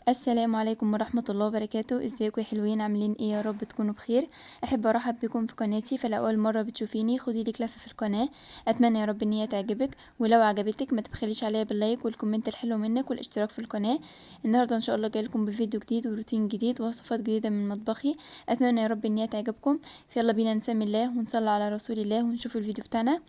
السلام عليكم ورحمة الله وبركاته. ازيكم يا حلوين؟ عاملين ايه؟ يا رب تكونوا بخير. احب ارحب بكم في قناتي. فلو اول مرة بتشوفيني خدي لك لفة في القناة، اتمنى يا رب ان هي تعجبك، ولو عجبتك ما تبخليش عليا بال like وال comment الحلو منك والاشتراك في القناة. النهارده ان شاء الله جاي لكم بفيديو جديد وروتين جديد ووصفات جديدة من مطبخي، اتمنى يا رب ان هي تعجبكم. فيلا بينا نسمي الله ونصلي على رسول الله ونشوف الفيديو بتاعنا.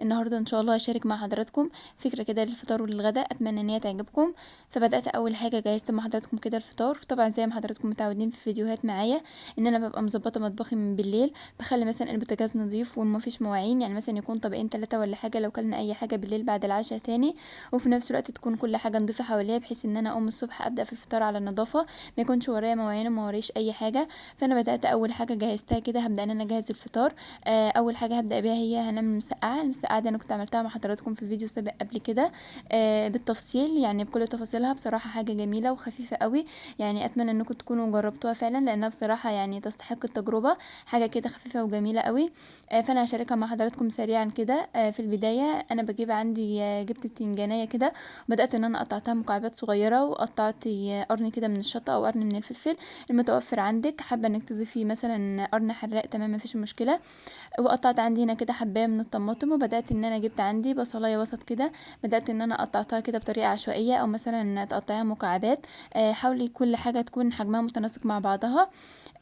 النهارده ان شاء الله هشارك مع حضراتكم فكرة كده للفطار وللغداء، اتمنى ان هي تعجبكم. فبدات اول حاجة جهزت مع حضراتكم كده الفطار. طبعا زي ما حضراتكم متعودين في فيديوهات معايا ان انا ببقى مظبطه مطبخي من بالليل، بخلي مثلا البوتاجاز نظيف وما فيش مواعين، يعني مثلا يكون طبقين 3 ولا حاجة لو كلنا اي حاجة بالليل بعد العشاء تاني، وفي نفس الوقت تكون كل حاجة نظيفة حواليا، بحيث ان انا اقوم الصبح ابدا في الفطار على النظافة، ما يكونش ورايا مواعين وما ورايش اي حاجة. فانا بدات اول حاجة جهزتها كده، هبدا ان انا اجهز الفطار. اول حاجة هبدا بيها هي هنعمل مسقعه. المسقعه دي انا كنت عملتها مع حضراتكم في فيديو سابق قبل كده بالتفصيل، يعني بكل تفاصيلها. بصراحة حاجة جميلة وخفيفة قوي، يعني اتمنى انكم تكونوا جربتوها فعلا، لانها بصراحة يعني تستحق التجربة، حاجة كده خفيفة وجميلة قوي. فانا هشاركها مع حضراتكم سريعا كده. في البداية انا بجيب عندي جبت بتنجانيه كده، بدات ان انا قطعتها مكعبات صغيرة، وقطعت قرن كده من الشطه او قرن من الفلفل المتوفر عندك، حابة انك تضيفي مثلا قرن حراق تمام مفيش مشكلة. وقطعت عندي هنا كده حبايه من الطماطم، وبدات ان انا جبت عندي بصلايه وسط كده، بدات ان انا قطعتها كده بطريقة عشوائية، او مثلا تقطعيها مكعبات. حاولي كل حاجة تكون حجمها متناسق مع بعضها.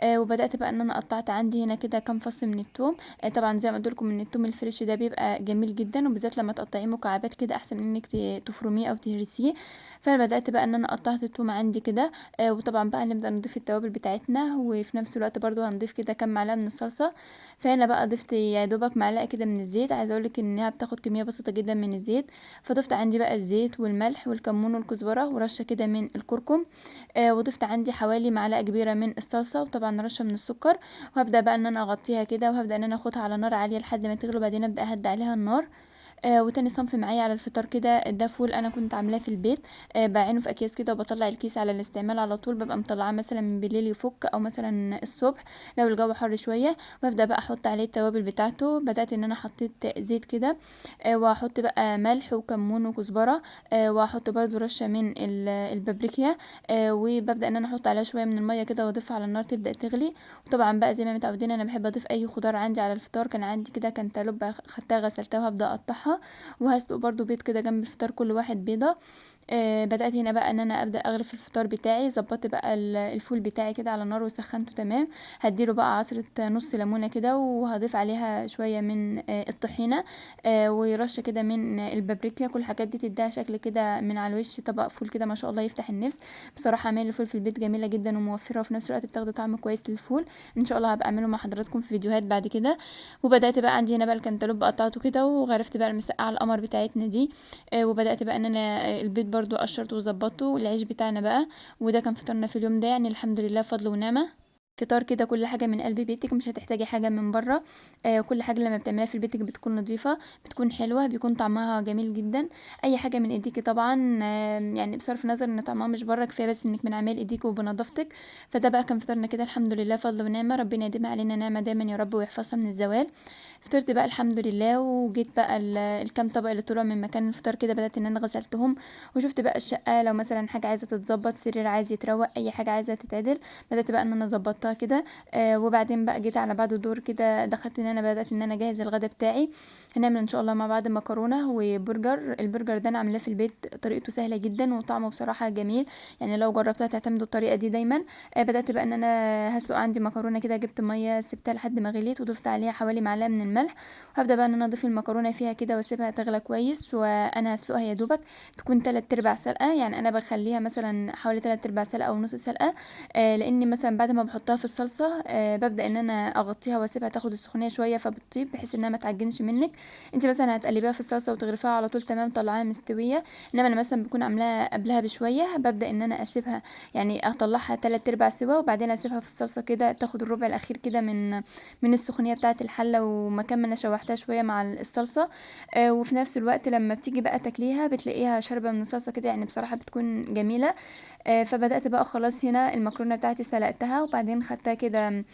وبدات بقى ان انا قطعت عندي هنا كده كام فص من الثوم. طبعا زي ما قلت لكم ان الثوم ال fresh ده بيبقى جميل جدا، وبالذات لما تقطعيه مكعبات كده احسن من انك تفرميه او تهرسيه. فانا بدات بقى ان انا قطعت الثوم عندي كده. وطبعا بقى نبدا نضيف التوابل بتاعتنا، وفي نفس الوقت برضو هنضيف كده كام معلقه من الصلصه. فانا بقى ضفت يا دوبك معلقه كده من الزيت، عايزه اقولك انها بتاخد كمية بسيطة جدا من الزيت. فضفت عندي بقى الزيت والملح والكمون والكزبره ورشه كده من الكركم. وضفت عندي حوالي معلقه كبيرة من الصلصه، وطبعا رشه من السكر. وهبدا بقى ان انا اغطيها كده، وهبدا ان انا اخدها على نار عالية لحد ما تغلي، وبعدين ابدا اهدي عليها النار. وتاني صنف معايا على الفطار كده ده فول انا كنت عاملاه في البيت. بعينه في اكياس كده، وبطلع الكيس على الاستعمال على طول، ببقى مطلعاه مثلا من بالليل يفك، او مثلا الصبح لو الجو حر شوية. وابدا بقى احط عليه التوابل بتاعته. بدات ان انا حطيت زيت كده، واحط بقى ملح وكمون وكزبره، واحط برده رشه من البابريكا، وببدا ان انا احط عليها شوية من المية كده، واضيفها على النار تبدا تغلي. وطبعا بقى زي ما متعودين انا بحب اضيف اي خضار عندي على الفطار. كان عندي كده كانتالوب خدتها غسلتها وهبدا اقطعها، وهسلق برضو بيض كده جنب الفطار، كل واحد بيضة. بدأت هنا بقى ان انا ابدأ اغرف الفطار بتاعي. ظبطت بقى الفول بتاعي كده على النار وسخنته تمام. هديله بقى عصرة نص ليمونة كده، وهضيف عليها شوية من الطحينة، ورشة كده من البابريكا. كل الحاجات دي تديها شكل كده من على الوش، طبق فول كده ما شاء الله يفتح النفس. بصراحة عمايل الفول في البيت جميلة جدا وموفرة، وفي نفس الوقت بتاخد طعم كويس للفول. ان شاء الله هبقى اعمله مع حضراتكم في فيديوهات بعد كده. وبدأت بقى عندي هنا بقى الكنتالوب قطعته كده، وغرفت بقى المسقعة القمر بتاعتنا دي. وبدأت بقى ان انا البيض برضو قشرته وظبطته، والعيش بتاعنا بقى. وده كان فطارنا في اليوم ده، يعني الحمد لله فضل ونعمة. فطار كده كل حاجة من قلب بيتك، مش هتحتاجي حاجة من بره. كل حاجة لما بتعمليها في بيتك بتكون نظيفة، بتكون حلوة، بيكون طعمها جميل جدا. اي حاجة من ايديكي طبعا، يعني بصرف النظر ان طعمها مش بره، كفاية بس انك من عمال ايديكي وبنظافتك. فده بقى كان فطارنا كده الحمد لله فضل ونعمة، ربنا يديمها علينا نعمة دايما يا رب ويحفظها من الزوال. فطرت بقى الحمد لله، وجيت بقى الكام طبق اللي طلعوا من مكان الفطار كده، بدأت ان انا غسلتهم، وشفت بقى الشقة لو مثلا حاجة عايزة تتظبط، سرير عايز يتروق، اي حاجة عايزة تتعدل، بدأت بقى ان انا ظبطتها كده. وبعدين بقى جيت على بعد الدور كده، دخلت ان انا بدأت ان انا اجهز الغدا بتاعي. هنعمل ان شاء الله مع بعض مكرونة وبرجر. البرجر ده انا عاملاه في البيت، طريقته سهلة جدا وطعمه بصراحة جميل، يعني لو جربتها تعتمدوا الطريقة دي دايما. بدأت بقى ان انا هسلق عندي مكرونة كده، جبت مية سبتها لحد ما غليت، وضفت عليها حوالي معلقة من الملح، وهبدأ بقى ان انا اضيف المكرونة فيها كده واسيبها تغلى كويس. وانا هسلقها يا دوبك تكون 3/4 سلقة، يعني انا بخليها مثلا حوالي 3/4 سلقة او نص سلقة، لان مثلا بعد ما بحطها في الصلصة، ببدأ ان انا اغطيها واسيبها تاخد السخونية شوية فبتطيب، بحيث انها ما تعجنش منك. انت مثلا هتقلبيها في الصلصة وتغرفيها على طول تمام، طلعاها مستوية. انما انا مثلا بكون عاملاها قبلها بشوية، ببدأ ان انا اسيبها يعني اطلعها 3/4 سوا، وبعدين اسيبها في الصلصة كده تاخد الربع الاخير كده من السخونية بتاعة الحلة، ومكان ما انا شوحتها شوية مع الصلصة. وفي نفس الوقت لما بتيجي بقى تاكليها بتلاقيها شاربة من الصلصة كده، يعني بصراحة بتكون جميلة. فبدأت بقى خلاص هنا المكرونة بتاعتي سلقتها، وبعدين خدتها كده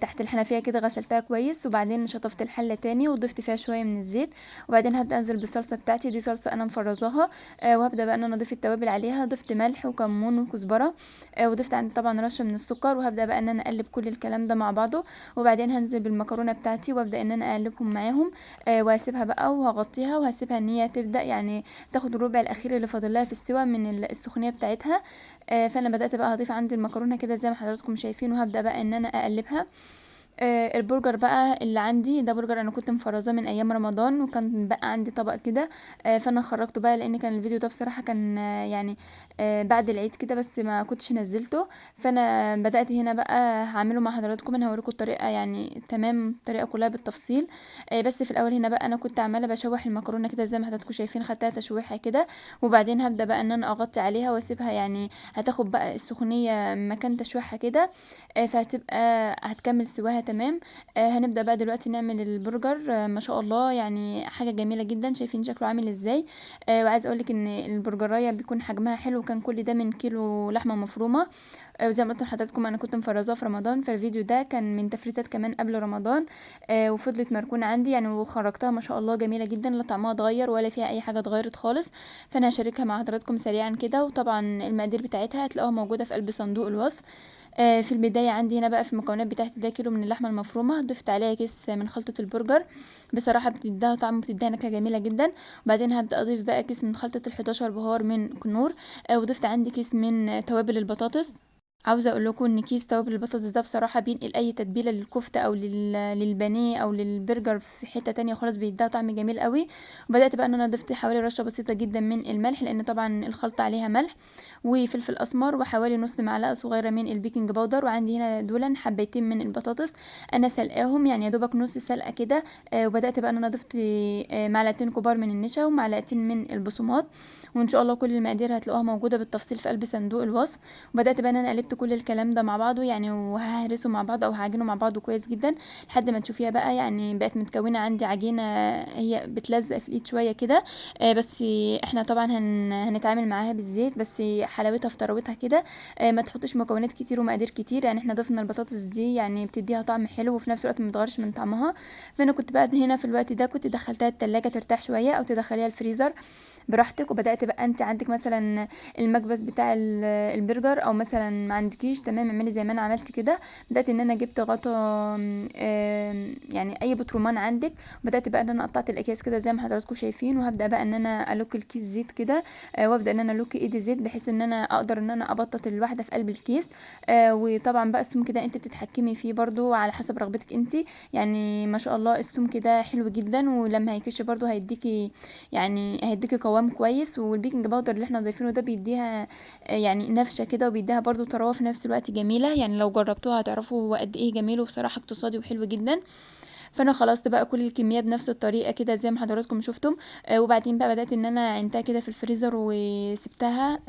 تحت الحنفية كده، غسلتها كويس، وبعدين شطفت الحلة تاني وضفت فيها شوية من الزيت. وبعدين هبدا انزل بالصلصه بتاعتي، دي صلصه انا مفرزاها. وهبدا بقى ان انا اضيف التوابل عليها، ضفت ملح وكمون وكزبره، وضفت عندي طبعا رشه من السكر. وهبدا بقى ان انا اقلب كل الكلام ده مع بعضه، وبعدين هنزل بالمكرونه بتاعتي وابدا ان انا اقلبهم معاهم، وهسيبها بقى وهغطيها وهسيبها ان هي تبدا يعني تاخد الربع الاخير اللي فاضل لها في السوا من السخونيه بتاعتها. فانا بدات بقى هضيف عندي المكرونه كده زي ما حضراتكم شايفين، وهبدا بقى ان انا اقلبها. البرجر بقى اللي عندي ده برجر انا كنت مفرزاه من ايام رمضان، وكان بقى عندي طبق كده، فانا خرجته بقى لان كان الفيديو ده بصراحة كان يعني بعد العيد كده، بس ما كنتش نزلته. فانا بدات هنا بقى هعمله مع حضراتكم، انا هوريكم الطريقة يعني تمام، الطريقة كلها بالتفصيل. بس في الاول هنا بقى انا كنت عماله بشوح المكرونه كده زي ما حضراتكم شايفين، خدتها تشويحه كده، وبعدين هبدا بقى ان انا اغطي عليها واسيبها يعني هتاخد بقى السخونيه مكان تشويحها كده، فهتبقى هتكمل سواها تمام. هنبدأ بقى دلوقتي نعمل البرجر. ما شاء الله يعني حاجة جميلة جدا، شايفين شكله عامل ازاي. وعايز اقولك ان البرجراية بيكون حجمها حلو، كان كل ده من كيلو لحمة مفرومة. وزي ما قلت لحضراتكم انا كنت مفرزاه في رمضان، فالفيديو ده كان من تفريزات كمان قبل رمضان، وفضلت مركونة عندي يعني، وخرجتها ما شاء الله جميلة جدا، لا طعمها اتغير ولا فيها اي حاجة اتغيرت خالص. فانا هشاركها مع حضراتكم سريعا كده، وطبعا المقادير بتاعتها هتلاقوها موجودة في قلب صندوق الوصف. في البداية عندي هنا بقى في المكونات بتاعتي ده كيلو من اللحمة المفرومة، ضفت عليها كيس من خلطة البرجر، بصراحة بتديها طعم وبتديها نكهة جميلة جدا. وبعدين هبدأ اضيف بقى كيس من خلطة ال11 بهار من كنور، وضفت عندي كيس من توابل البطاطس. عاوزه اقول لكم ان كيس توابل البطاطس ده بصراحة بينقل اي تتبيله للكفته او للبانيه او للبرجر في حتة تانية خالص، بيديها طعم جميل قوي. وبدات بقى ان انا ضفت حوالي رشه بسيطة جدا من الملح، لان طبعا الخلطة عليها ملح، وفلفل اسمر، وحوالي نص معلقه صغيرة من ال baking powder. وعندي هنا دولا حبيتين من البطاطس انا سلقاهم يعني يا دوبك نص سلقه كده. وبدات بقى ان انا ضفت معلقتين كبار من النشا ومعلقتين من البقسماط، وان شاء الله كل المقادير هتلاقوها موجودة بالتفصيل في قلب صندوق الوصف. وبدات بقى ان انا قلبت كل الكلام ده مع بعضه يعني، وههرسه مع بعض او هعجنه مع بعضه كويس جدا لحد ما تشوفيها بقى يعني بقت متكونه عندي عجينه هي بتلزق في الايد شوية كده. بس احنا طبعا هنتعامل معاها بالزيت، بس حلاوتها في طراوتها كده. ما تحطش مكونات كتير ومقادير كتير، يعني احنا ضفنا البطاطس دي يعني بتديها طعم حلو وفي نفس الوقت ما بتغيرش من طعمها. فانا كنت بقى هنا في الوقت ده كنت دخلتها التلاجة ترتاح شوية او تدخليها الفريزر براحتك. وبدات بقى انت عندك مثلا المكبس بتاع البرجر او مثلا ما عندكيش، تمام اعملي زي ما انا عملت كده. بدات ان انا جبت غطا يعني اي بطرمان عندك، بدات بقى ان انا قطعت الاكياس كده زي ما حضراتكم شايفين. وهبدا بقى ان انا الك الكيس زيت كده، وابدا ان انا الك ايدي زيت بحيث ان انا اقدر ان انا ابطط الواحدة في قلب الكيس. وطبعا بقى السمك ده انت بتتحكمي فيه برضو على حسب رغبتك انت، يعني ما شاء الله السمك ده حلو جدا، ولما هيكش برضو هيديكي يعني هيديكي قوام كويس. وال baking powder اللي احنا ضايفينه ده بيديها يعني نفشه كده، وبيديها برضو طراوه في نفس الوقت جميلة، يعني لو جربتوها هتعرفوا هو قد ايه جميل، وبصراحة اقتصادي وحلو جدا. فانا خلصت بقى كل الكمية بنفس الطريقة كده زي ما حضراتكم شفتم. وبعدين بقى بدات ان انا عينتها كده في الفريزر وسبتها،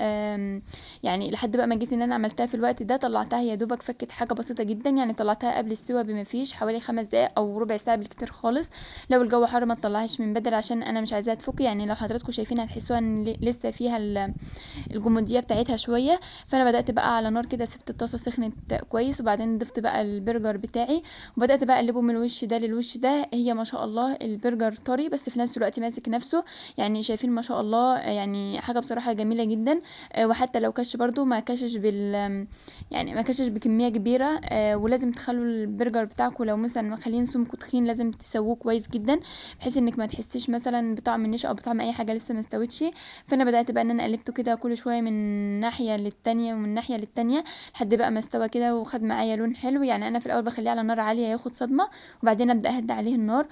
يعني لحد بقى ما جيت ان انا عملتها في الوقت ده، طلعتها يا دوبك فكت حاجة بسيطة جدا، يعني طلعتها قبل السوا بما فيش حوالي 5 دقائق او ربع ساعة بالكتير خالص. لو الجو حر ما تطلعهاش من بدري عشان انا مش عايزاها تفك، يعني لو حضراتكم شايفين هتحسوها ان لسه فيها الجموديه بتاعتها شوية. فانا بدات بقى على نار كده، سبت الطاسه سخنت كويس، وبعدين ضفت بقى البرجر بتاعي وبدات بقى اقلبه من الوش ده للوش ده. هي ما شاء الله البرجر طري بس في نفس الوقت ماسك نفسه، يعني شايفين ما شاء الله يعني حاجة بصراحة جميلة جدا. وحتى لو كش برضو ما كشش بال يعني ما كشش بكمية كبيرة. ولازم تخلوا البرجر بتاعكم لو مثلا مخلين سمكة تخين لازم تسووه كويس جدا، بحيث انك ما تحسيش مثلا بطعم النشا او بطعم اي حاجة لسه ما استوتش. فانا بدات بقى ان انا قلبته كده كل شوية من ناحية للتانيه ومن ناحية للتانيه لحد بقى ما استوى كده وخد معايا لون حلو. يعني انا في الاول بخليه على نار عالية ياخد صدمة، وبعدين ابدا اهدي عليه النار.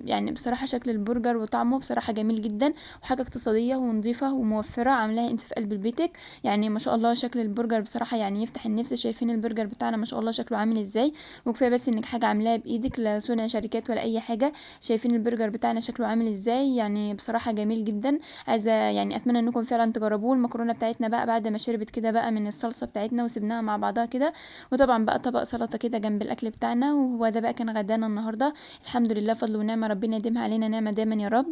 يعني بصراحة شكل البرجر وطعمه بصراحة جميل جدا، وحاجه اقتصادية ونظيفه وموفره عاملاها انت في قلب بيتك. يعني ما شاء الله شكل البرجر بصراحة يعني يفتح النفس. شايفين البرجر بتاعنا ما شاء الله شكله عامل ازاي، وكفاية بس انك حاجة عاملاها بايدك، لا صنع شركات ولا اي حاجة. شايفين البرجر بتاعنا شكله عامل ازاي، يعني بصراحة جميل جدا. عايزه يعني اتمنى انكم فعلا تجربوه. المكرونه بتاعتنا بقى بعد ما شربت كده بقى من الصلصه بتاعتنا وسبناها مع بعضها كده، وطبعا بقى طبق سلطة كده جنب الاكل بتاعنا. وهو ده بقى كان غدانا النهارده، الحمد لله فضل ونعمه، ربنا يديمها علينا نعمه دايما يا رب.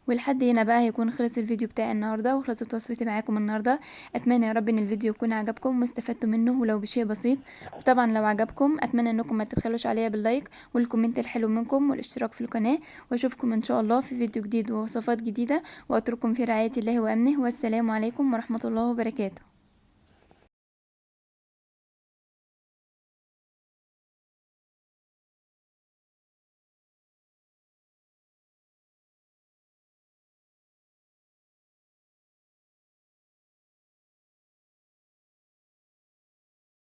ولحد هنا بقى هيكون خلص الفيديو بتاعي النهارده وخلصت وصفتي معاكم النهارده. اتمنى يا رب ان الفيديو يكون عجبكم واستفدتوا منه ولو بشيء بسيط. وطبعا لو عجبكم اتمنى انكم ما تبخلوش عليا بال like وال comment الحلو منكم والاشتراك في القناه، واشوفكم ان شاء الله في فيديو جديد ووصفات جديده، واترككم في رعايه الله وامنه، والسلام عليكم ورحمه الله وبركاته.